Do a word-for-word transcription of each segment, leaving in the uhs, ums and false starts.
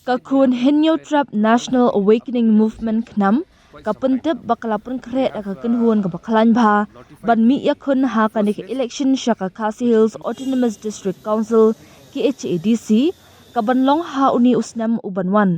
Ka khun Hynñiewtrep National Awakening Movement, KHNAM, ka pyntip ba ka la pynkhreh ïa ka kynhun kaba khlaiñ bha ban mih ïakhun ha kane ka election sha ka Khasi Hills Autonomous District Council, K H A D C, kaban long ha une u snem uban wan.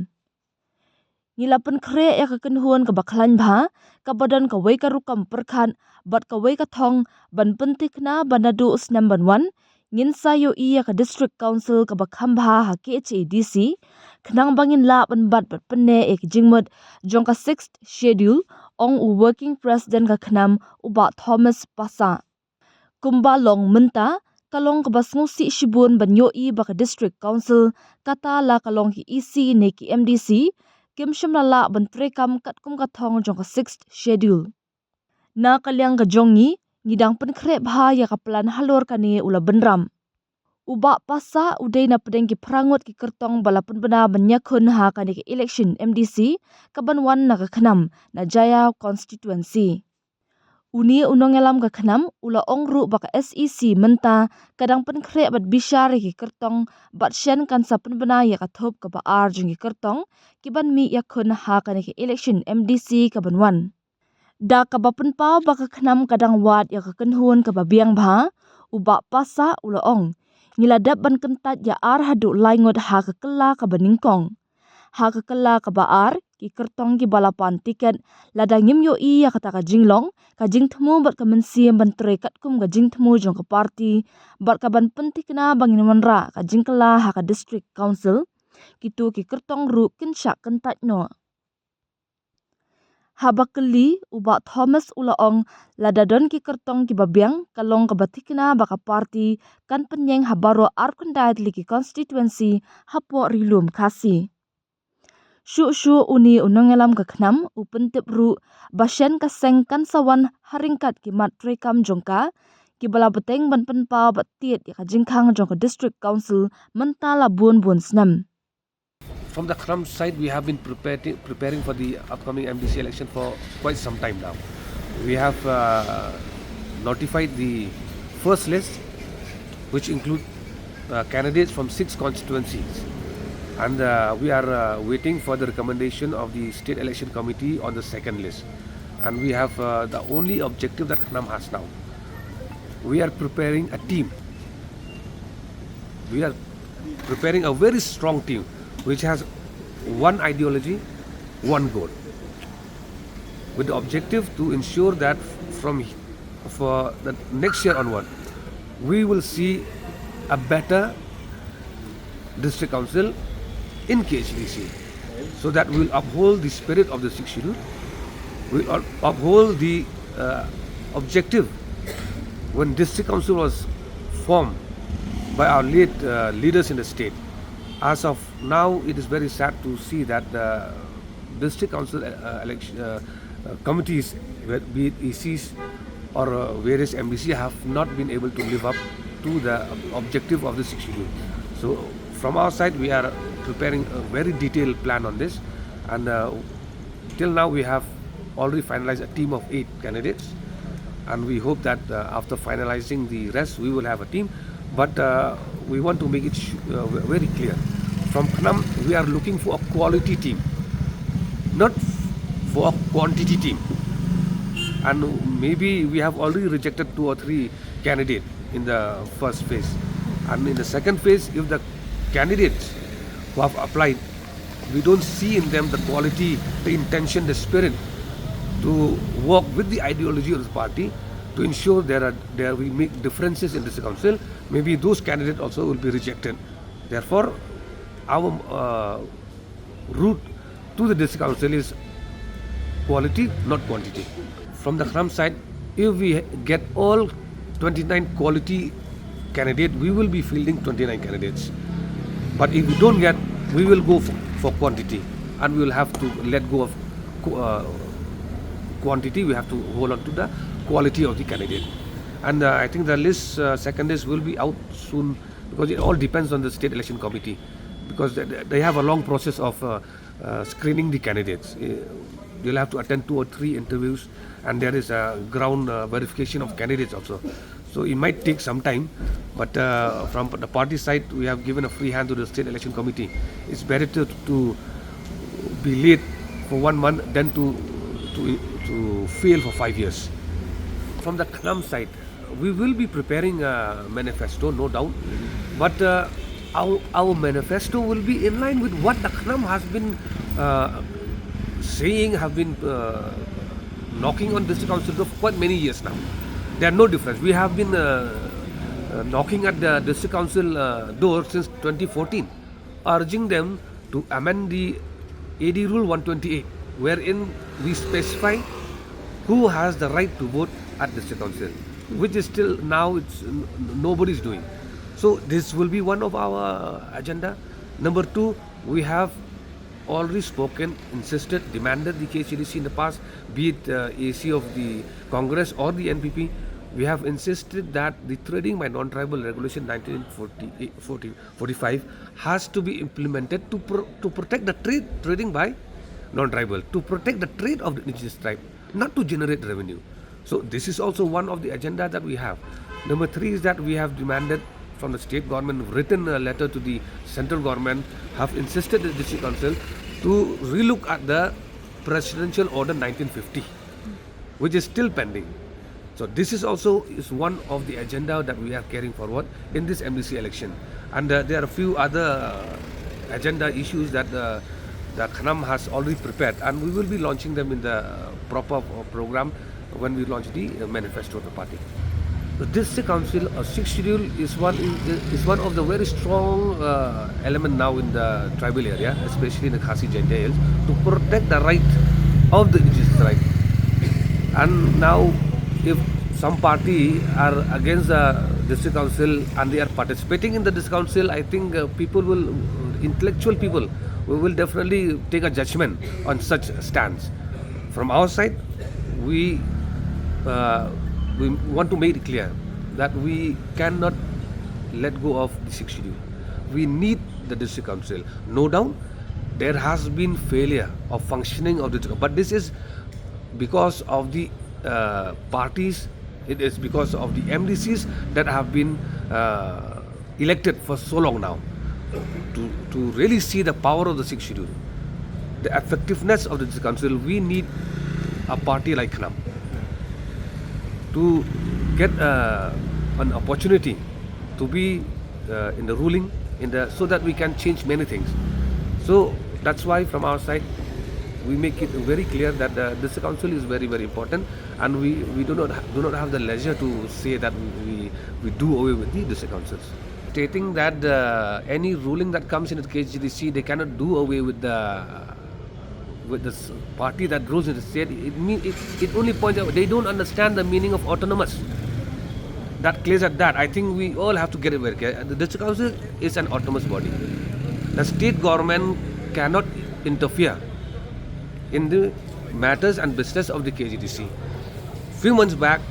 Ngi la pynkhreh ïa ka kynhun kaba khlaiñ bha, kaba don kawei ka rukom pyrkhat bad kawei ka thong ban pynthikna ba naduh u snem ban wan ngin sa ïohi ïa ka District Council kaba kham bha ha K H A D C, khnang ba ngin lah ban bat bad pynneh ïa ki jingmut jong ka Sixth Schedule, ong u Working President ka KHNAM, u Bah Thomas Passah. Kumba long mynta, ka long kaba sngewsih shibun ban ïohi ba ka District Council, kata la ka long ki E C ne ki M D C, kim shym la lah ban treikam katkum ka thong jong ka Sixth Schedule. Na ka liang ka jong ngi, ngi dang pynkhreh bha ïa ka plan halor kane, u la bynrap. U Bah Passah u dei na pdeng ki phra ngut ki kyrtong ba la pynbna ban ïakhun ha kane ka election M D C kaban wan na ka KHNAM, na Jaiaw constituency. Une u nongïalam ka KHNAM u la ong ruh ba ka S E C mynta ka dang pynkhreh bad bishar ïa ki kyrtong, bad shen kan sa pynbna ïa ka thup kaba ar jong ki kyrtong kiban mih ïakhun ha kane ka election M D C kaban wan. Da kaba pynpaw ba ka KHNAM ka dang wad ïa ka kynhun kaba biang bha, u Bah Passah u la ong, ngi la dep ban kyntait ïa ar haduh lai ngut ha ka kylla kaba nyngkong. Ha ka kylla kaba ar, ki kyrtong kiba la pan tiket, lada ngim ïohi ïa kata ka jinglong, ka jingthmu bad ka mynsiem ban trei katkum ka jingthmu jong ka party bad kaban pynthikna ba ngin wanrah ka jingkylla ha ka District Council, kito ki kyrtong ruh kin shah kyntait noh. Haba kylli, u Bah Thomas u la ong, lada don ki kyrtong kiba biang, ka long kaba thikna ba ka party kan pynïeng ha baroh arphew khyndai tylli ki constituency hapoh Ri-lum Khasi. Shuh shuh une u nongïalam ka KHNAM u pyntip ruh ba shen ka seng kan sa wan ha ryngkat ki mat treikam jong ka, kiba la bteng ban pynpaw bad tied ïa ka jingkhang jong ka District Council mynta la bun bun snem. From the KHNAM side, we have been preparing, preparing for the upcoming M D C election for quite some time now. We have uh, notified the first list, which include uh, candidates from six constituencies, and uh, we are uh, waiting for the recommendation of the State Election Committee on the second list. And we have uh, the only objective that KHNAM has now. We are preparing a team. We are preparing a very strong team which has one ideology, one goal, with the objective to ensure that from for the next year onward, we will see a better district council in K H A D C, so that we will uphold the spirit of the Sixth Schedule. We will uphold the uh, objective when district council was formed by our late uh, leaders in the state. As of now, it is very sad to see that the district council uh, election uh, uh, committees, whe- be it E Cs or uh, various M D C, have not been able to live up to the ob- objective of the Sixth Schedule. So, from our side, we are preparing a very detailed plan on this, and uh, till now we have already finalized a team of eight candidates, and we hope that uh, after finalizing the rest, we will have a team. But uh, we want to make it sh- uh, ve- very clear. From KHNAM, we are looking for a quality team, not for a quantity team. And maybe we have already rejected two or three candidates in the first phase. And in the second phase, if the candidates who have applied, we don't see in them the quality, the intention, the spirit to work with the ideology of the party to ensure there are there we make differences in this council, maybe those candidates also will be rejected. Therefore, our uh, route to the district council is quality, not quantity. From the KHNAM side, if we get all twenty-nine quality candidate, we will be fielding twenty-nine candidates. But if we don't get, we will go for, for quantity, and we will have to let go of qu- uh, quantity. We have to hold on to the quality of the candidate. And uh, I think the list, uh, second list, will be out soon, because it all depends on the state election committee, because they, they have a long process of uh, uh, screening the candidates. Uh, You'll have to attend two or three interviews, and there is a ground uh, verification of candidates also. So it might take some time, but uh, from the party side, we have given a free hand to the State Election Committee. It's better to, to be late for one month than to, to, to fail for five years. From the KHNAM side, we will be preparing a manifesto, no doubt, but uh, our, our manifesto will be in line with what the KHNAM has been uh, saying, have been uh, knocking on district council door for quite many years now. There are no difference. We have been uh, uh, knocking at the district council uh, door since twenty fourteen, urging them to amend the A D Rule one twenty-eight, wherein we specify who has the right to vote at district council, which is still now it's n- nobody is doing. So this will be one of our agenda. Number two, we have already spoken, insisted, demanded the K H A D C in the past, be it uh, A C of the Congress or the N P P. We have insisted that the trading by non-tribal regulation nineteen forty-eight, forty, forty-five has to be implemented to, pro- to protect the trade trading by non-tribal, to protect the trade of the indigenous tribe, not to generate revenue. So this is also one of the agenda that we have. Number three is that we have demanded from the state government, written a letter to the central government, have insisted the district council to relook at the presidential order nineteen fifty, which is still pending. So this is also is one of the agenda that we are carrying forward in this M D C election. And uh, there are a few other uh, agenda issues that uh, the KHNAM has already prepared, and we will be launching them in the uh, proper uh, program when we launch the uh, manifesto of the party. The district council or sixth schedule is one is, is one of the very strong uh, element now in the tribal area, especially in the Khasi Jaintia Hills, to protect the right of the indigenous tribe. And now, if some party are against the district council and they are participating in the district council, I think uh, people will, intellectual people, we will definitely take a judgment on such stance. From our side, we uh, we want to make it clear that we cannot let go of the sixth schedule. We need the district council. No doubt, there has been failure of functioning of the district, but this is because of the uh, parties. It is because of the M D Cs that have been uh, elected for so long now. To, to really see the power of the sixth schedule, the effectiveness of the district council, we need a party like KHNAM to get uh, an opportunity to be uh, in the ruling, in the so that we can change many things. So that's why from our side we make it very clear that the district council is very, very important, and we, we do not ha- do not have the leisure to say that we, we do away with the district councils. Stating that uh, any ruling that comes in the K H A D C, they cannot do away with the with this party that rules in the state, it mean it, it only points out they don't understand the meaning of autonomous. That clears at that. I think we all have to get it very clear. The district council is an autonomous body. The state government cannot interfere in the matters and business of the K H A D C. Few months back,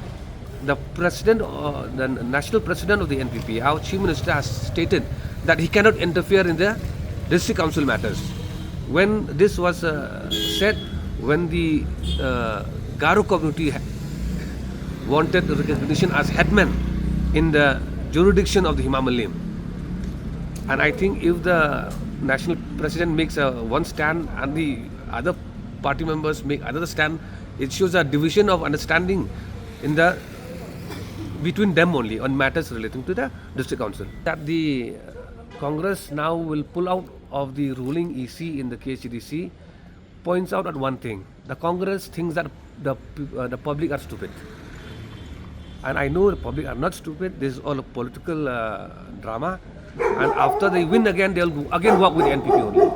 the president, uh, the national president of the N P P, our chief minister has stated that he cannot interfere in the district council matters. When this was uh, said, when the uh, Garo community ha- wanted recognition as headman in the jurisdiction of the Hima Mallim, and I think if the national president makes a one stand and the other party members make another stand, it shows a division of understanding in the between them only on matters relating to the district council. That the Congress now will pull out of the ruling E C in the K H A D C points out at one thing. The Congress thinks that the, uh, the public are stupid. And I know the public are not stupid. This is all a political uh, drama. And after they win again, they'll go, again work with the N P P only.